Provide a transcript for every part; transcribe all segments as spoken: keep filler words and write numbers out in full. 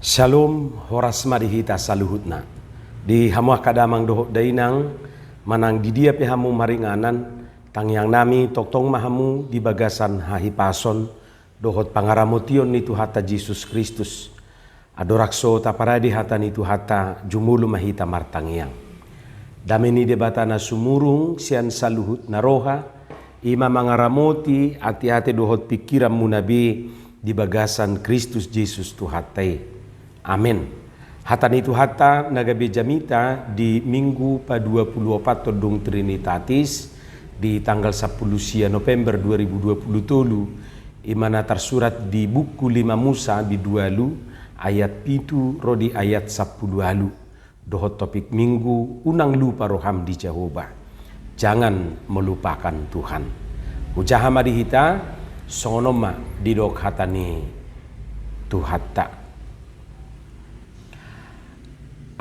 Syalom, horas ma di hita saluhutna. Di hamu angka damang dohot dainang, manang di dia pe hamu maringanan, tangiang nami tongtong ma hamu di bagasan hahipason dohot pangaramotion ni Tuhanta Jesus Kristus. Andorang so taparade hata ni Tuhanta, jumolo ma hita martangiang. Dame ni Debata na sumurung sian saluhut na roha, i ma mangaramoti ateate dohot pingkiranmuna be di bagasan Kristus Jesus Tuhanta i. Amen. Hata ni Tuhanta na gabe jamita di Minggu paduapuluopathon dung Trinitatis, di tanggal sampulu sia November dua ribu dua puluh tolu, i ma na tarsurat di buku lima Musa bindualu, ayat pitu ro di ayat sampulu ualu. Dohot topik Minggu, unang lupa roham di Jahowa. Jangan melupakan Tuhan. Hujaha ma di hita, songon on ma didok hata ni Tuhanta.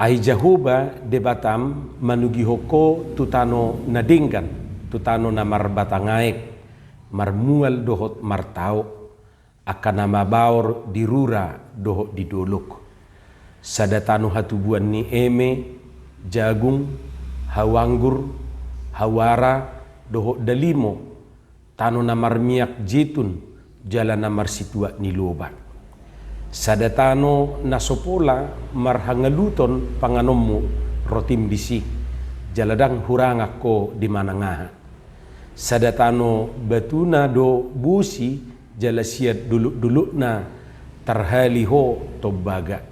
Ai Jahowa Debatam manugihon ho tu tano na denggan, tu tano na marbatang aek, marmual dohot martao, angka na mabaor di rura dohot di dolok. Sada tano hatubuan ni eme, jagung, hau anggur, hau ara, dohot dalimo, tano na marmiak jetun, jala na marsituak ni loba. Sada tano na so pola marhangaluton panganonmu, rotim disi, jala ndang hurangan ho di manang aha. Sada tano batuna do bosi, jala sian dolokdolokna tarhali ho tombaga.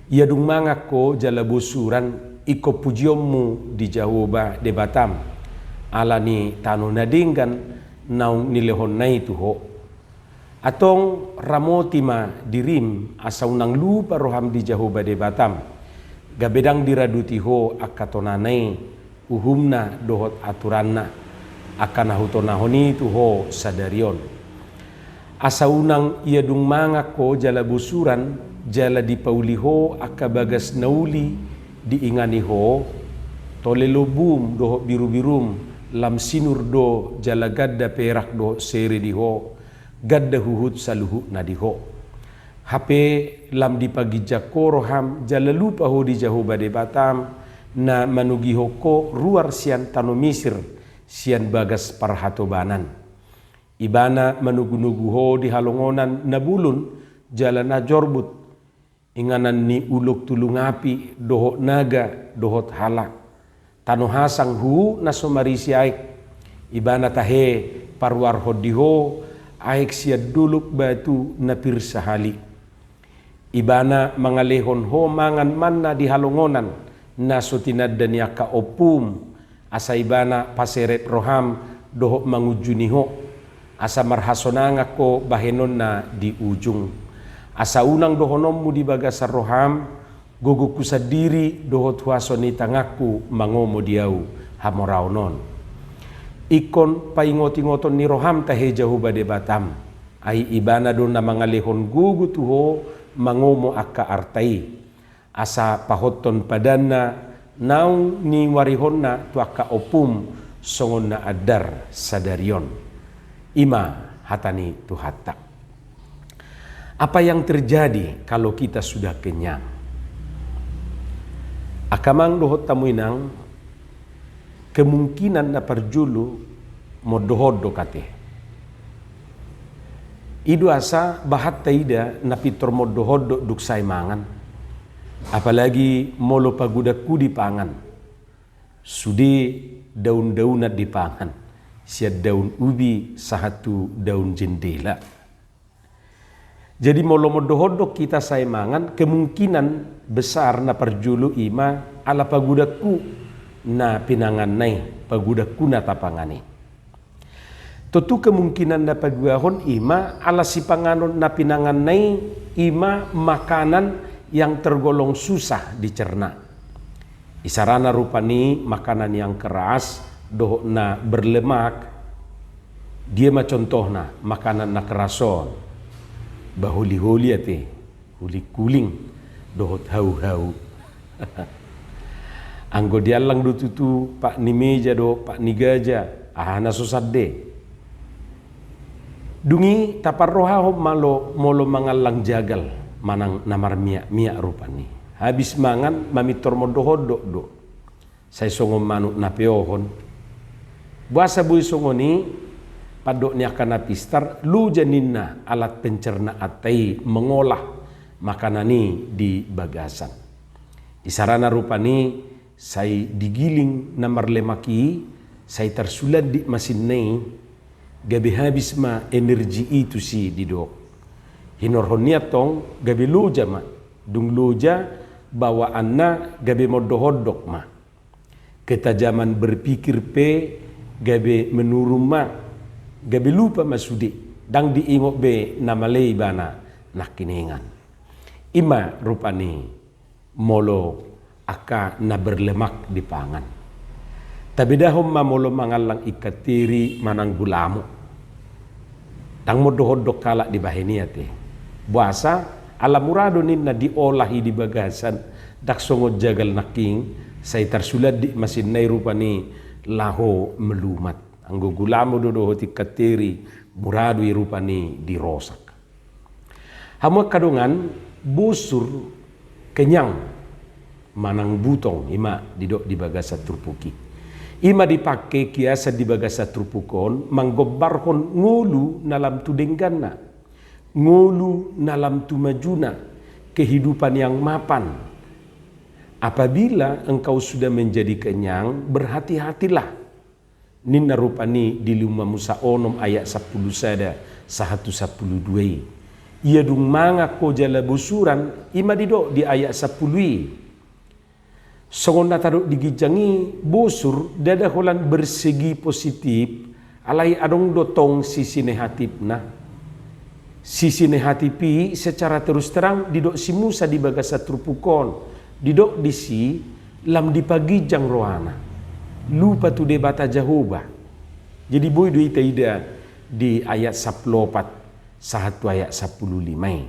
Ia dung mangan ho jala bosuran, ingkon pujionmu di Jahowa Debatam, ala ni tano na denggan naung nilehonna i tu ho. Antong ramoti ma dirim, asa unang lupa roham di Jahowa Debatam, gabe ndang diraduti ho angka tonana i, uhumna dohot aturanna, angka na hutonahon i tu ho sadari on. Asa unang ia dung mangan ho jala bosuran, jala dipauli ho angka bagas na uli diingani ho, tole lombum dohot birubirum, lam sinur do jala ganda perak dohot sere di ho, ganda huhut saluhutna di ho. Hape lam dipaginjang ho roham jala lupa ho di Jahowa Debatam, na manugihon ho ruar sian tano Misir, sian bagas parhatobanan. Ibana manugunugu ho di halongonan na bulun jala na jorbut, inganan ni ulok tulung api dohot naga dohot hala. Tano hasang huhut na so marisi aek. Ibana tahe paruarhon di ho aek sian dolok batu na pir sahali. Ibana mangalehon ho mangan manna di halongonan, na so tinanda ni angka ompum, asa ibana paseret roham dohot mangunjuni ho, asa marhasonangan ho bahenonna di ujung. Asa unang dohononmu di bagasan roham, gogongku sandiri dohot huaso ni tanganku mangomo di ahu hamoraon on. Ingkon paingotingoton ni roham tahe Jahowa Debatam, ai ibana do na mangalehon gogo tu ho mangomo angka arta i, asa pahothon padanna naung niuarihonna tu angka ompum songon na andar sadari on. I ma hata ni Tuhanta. Apa yang terjadi kalau kita sudah kenyang? Angka amang dohot hamu inang, kemungkinan na parjolo mondorhon do ate. I do asa bahat taida na pintor mondorhon do dung sae mangan. Apalagi molo pagodangku dipangan. Sude daundaunan dipangan. Sian daun ubi sahat tu daun jendela. Jadi molo mondorhon do hita sae mangan, kemungkinan besar na parjolo i ma ala pagodangku na pinanganna i, pagodangku na tapangan i. Tontu kemungkinan na paduahon i ma ala sipanganon na pinanganna i, i ma makanan yang tergolong susah dicerna. Isarana rupani makanan yang keras dohot na berlemak. Dia ma contohna makanan na keras on? Baholiholi ate, hulingkuling dohot hauhau. Anggo diallang do tutu pat ni meja dohot pat ni gaja, aha na so sande? Dung i taparrohahon ma molo mangallang jagal. manang na marmiak-miak rupani. Habis mangan, mamintor mondok-ondok do. Sai songon manuk na peohon. Boasa boi songon i? Pandok ni angka na pistar, loja ninna alat pencernaanta i mengolah makanan i di bagasan. Isarana rupani sai digiling na marlemak i, sai tarsulandit ma sinna i, gabe habis ma energi i tusi didok. Hinorhon ni antong gabe loja ma, dung loja bawaanna gabe mondok-ondok ma. Ketajaman berpikir pe gabe menurun ma, gabe lupa ma sude, ndang diingot be na male ibana nangkiningan. Ima rupani molo angka na berlemak dipangan. Tabedahon ma molo mangallang ikan teri manang gulamo. Ndang mondok-ondok halak dibahen i ate. Boasa, ala mura do ninna diolah i di bagasan, ndang songon jagal nangkin, sai tarsulandit ma sinna i rupani laho melumat. Anggo gulamo do dohot ikan teri, mura do i rupani dirosak. Hamu angka dongan, bosur kenyang manang butong, ima didok di bagasan turpuk i. Ima dipangke kiasan di bagasan turpuk on, manggombarhon ngolu na lam tu dengganna, ngolu na lam tu majuna, kehidupan yang mapan. Apabila engkau sudah menjadi kenyang, berhati-hatilah. Ninna rupani di Lima Musa onom ayat sampulu sada sahat tu sampulu dua i. Ia dung mangan ho jala bosuran, ima didok di ayat sampulu i. Songon na tadok di ginjang i, bosur ndada holan bersegi positif, alai adong do tong sisi negatifna. Sisi negatif i secara terus terang didok si Musa di bagasan turpuk on, didok disi lam dipaginjang rohana. Lupa tu Debata Jahowa. Jadi boi do i taida di ayat sampulu opat sahat tu ayat sampulu lima i.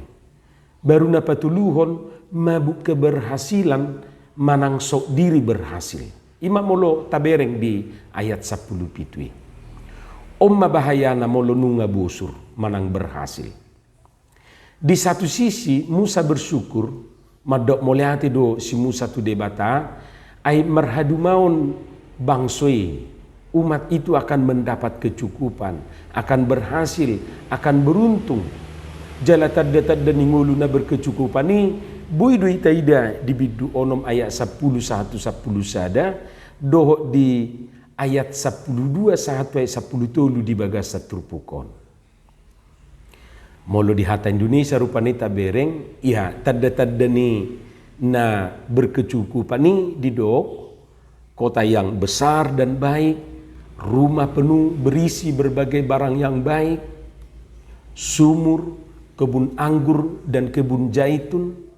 Baru na patoluhon mabuk keberhasilan manang sok diri berhasil. Ima molo tabereng di ayat sampulu pitu i. On ma bahayana molo nunga bosur manang berhasil. Di satu sisi Musa bersyukur, mandok mauliate do si Musa tu Debata, ai marhadumaon bangso i, umat itu akan mendapat kecukupan, akan berhasil, akan beruntung. Jala tanda-tanda ni ngolu na berkecukupan i, boi do i taida di bindu onom ayat sampulu sahat tu sampulu sada, dohot di ayat sampulu dua sahat tu ayat sampulu tolu di bagasan turpuk on. Molo di hata Indonesia rupani tabereng, ia tanda-tanda ni na berkecukupan i didok, kota yang besar dan baik, rumah penuh berisi berbagai barang yang baik, sumur, kebun anggur dan kebun zaitun,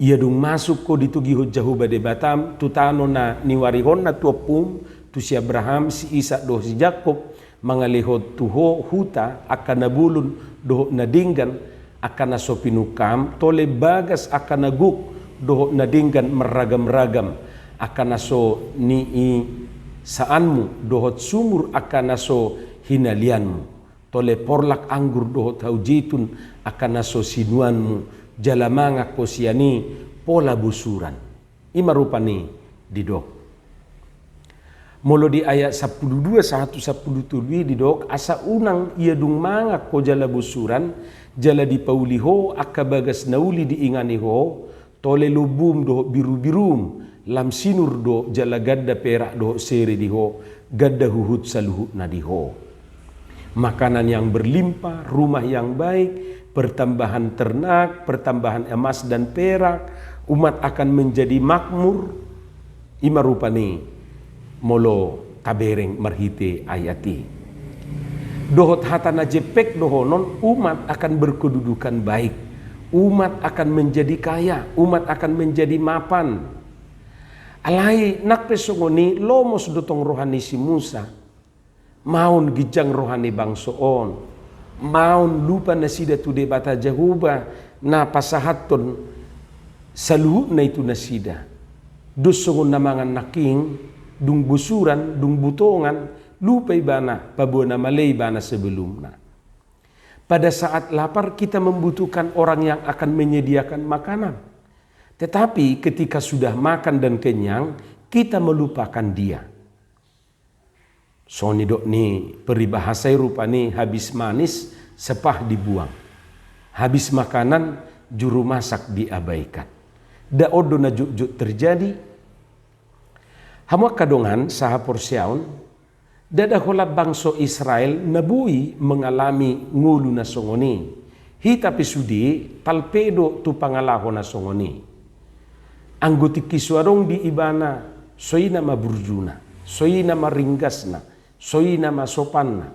Ia dung masuk ho ditogihon Jahowa Debatam tu tano na niuarihonna tu ompum, tu si Abraham, si Isak dohot si Jakob, mangalehon tu ho huta angka na bolon dohot na denggan, angka na so pinungkam, tole bagas angka na gok dohot na denggan marragam-ragam, angka na so niisaanmu, dohot sumur angka na so hinalianmu. Tole porlak anggur dohot hau jetun angka na so sinuanmu, jala mangan ho sian i pola bosuran. I ma rupani didok. Molo di ayat sampulu dua sahat tu sampulu tolu i didok, asa unang ia dung mangan ho jala bosuran, jala dipauli ho angka bagas na uli diingani ho, tole lombum dohot birubirum, lam sinur do jala ganda perak dohot sere di ho, ganda huhut saluhutna di ho. Makanan yang berlimpah, rumah yang baik, pertambahan ternak, pertambahan emas dan perak, umat akan menjadi makmur. I ma rupani molo tabereng marhite ayat i. Dohot hata na jempek dohonon, umat akan berkedudukan baik. Umat akan menjadi kaya, umat akan menjadi mapan. Alai nang pe songon i, lomos do tong roha ni si Musa. Maon ginjang roha ni bangso on. Maon lupa nasida tu Debata Jahowa na pasahathon saluhutna i tu nasida. Dos songon na mangan nangkin, dung bosuran, dung butongan, lupa ibana, paboa na male ibana sebelumna. Pada saat lapar, kita membutuhkan orang yang akan menyediakan makanan. Tetapi ketika sudah makan dan kenyang, kita melupakan Dia. Songon nidok ni peribahasa i rupani, habis manis, sepah dibuang. Habis makanan, juru masak diabaikan. Nda on do na jotjot terjadi? Hamu angka dongan sahaporseaon, ndada holan bangso Israel na boi mengalami ngolu na songon i. Hita pe sude talpe do tu pangalaho na songon i. Anggo tingki so adong di ibana, songon i nama burjuna, songon i nama ringgasna, songon i nama sopanna.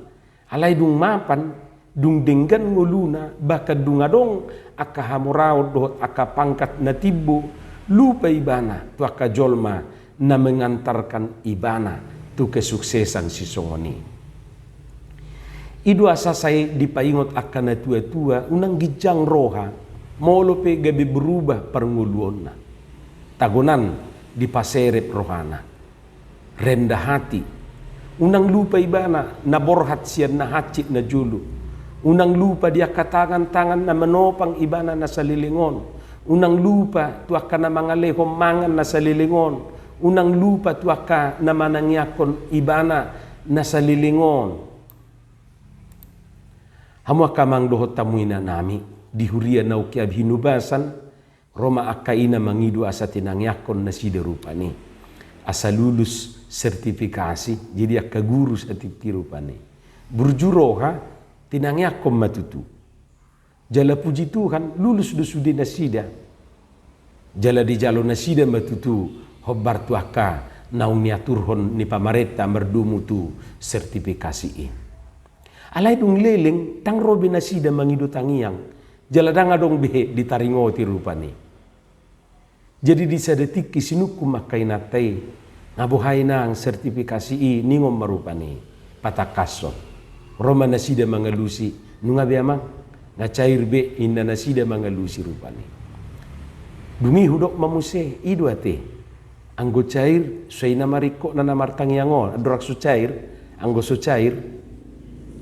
Alai dung mapan, dung denggan ngoluna, bahkan dung adong angka hamoraon dohot angka pangkat na timbo, lupa ibana tu angka jolma na mengantarkan ibana tu kesuksesan sisongon i. I do asa sai dipaingot angka natuatua, unang ginjang roha molo pe gabe berubah parngoluonna. Tagonan dipaserep rohana. Rendah hati. Unang lupa ibana na borhat sian na hansit na jolo. Unang lupa di angka tangan-tangan na manopang ibana na saleleng on. Unang lupa tu angka na mangalehon mangan na saleleng on. Unang lupa tu angka na manangiangkon ibana na saleleng on. Hamu angka amang dohot hamu inanami, di huria na ungkap hinubasan, ro ma angka ina mangido asa tinangiangkon nasida rupani, asa lulus sertifikasi, jadi angka guru satingki rupani. Burju roha, tinangiangkon ma tutu. Jala puji Tuhan, lulus do sude nasida. Jala dijalo nasida ma tutu hombar tu angka naung niaturhon ni pamarenta mardomu tu sertifikasi i. Alai dung leleng, ndang ro be nasida mangido tangiang, jala ndang adong be ditaringoti rupani. Jadi di sada tingki sinungkun ma angka inanta i, nga boha inang sertifikasi i, ningon ma rupani, patangkashon. Ro ma nasida mangalusi, nunga be amang, nga cair be, inna nasida mangalusi rupani. Dung i hudok ma muse, i do ate. Anggo cair, songon i nama ringkot na na martangiang on, andorang so cair, anggo so cair,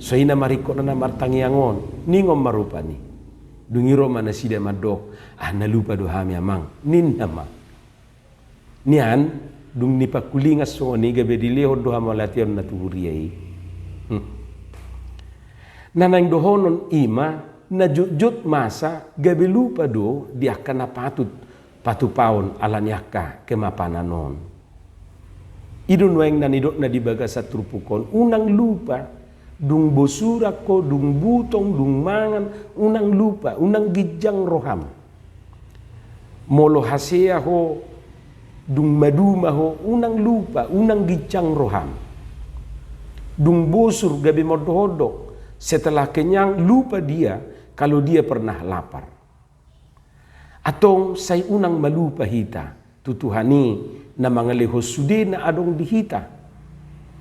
songon i nama ringkot na na martangiang on, ningon ma rupani. Dung i ro ma nasida mandok, ah, na lupa do hami amang, ninna ma. Nian, dung nipangkulingan songon i gabe dilehon do hamauliateonna tu huria i. Hmm. Na naeng dohonon i ma, na jotjot masa gabe lupa do di angka na patut patupaon ala ni angka kemapanan on. I do nuaeng na nidokna di bagasan turpuk on, unang lupa, dung bosuran ho, dung butong, dung mangan, unang lupa, unang ginjang roham. Molo hasea ho, dung maduma ho, unang lupa, unang ginjang roham. Dung bosur gabe mondok-ondok, setelah kenyang lupa dia kalau dia pernah lapar. Antong sai unang ma lupa hita tu Tuhan i na mangalehon sude na adong di hita.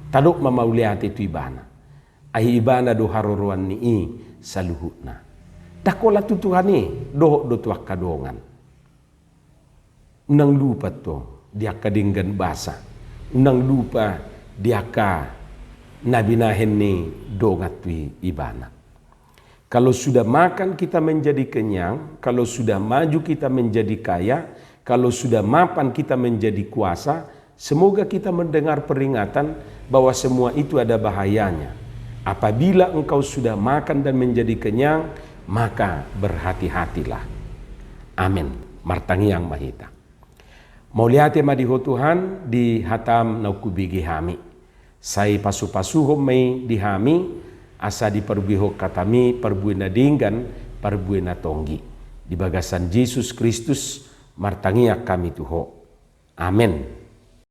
Tadok ma mauliate tu Ibana. Ai Ibana do haroroan ni i saluhutna. Ndang holan tu Tuhan i, dohot do tu angka dongan. Unang lupa antong di angka denggan basa. Unang lupa di angka na binahen ni dongan tu Ibana. Kalau sudah makan kita menjadi kenyang, kalau sudah maju kita menjadi kaya, kalau sudah mapan kita menjadi kuasa, semoga kita mendengar peringatan bahwa semua itu ada bahayanya. Apabila engkau sudah makan dan menjadi kenyang, maka berhati-hatilah. Amin. Martangiang ma hita. Mauliate ma di Ho Tuhan, di hataM naung hubege hami. Sai pasu-pasuhon ma i di hami, asa diparbuehon hataMi parbue na denggan, parbue na tonggi. Di bagasan Jesus Kristus, martangiang hami tu Ho. Amen.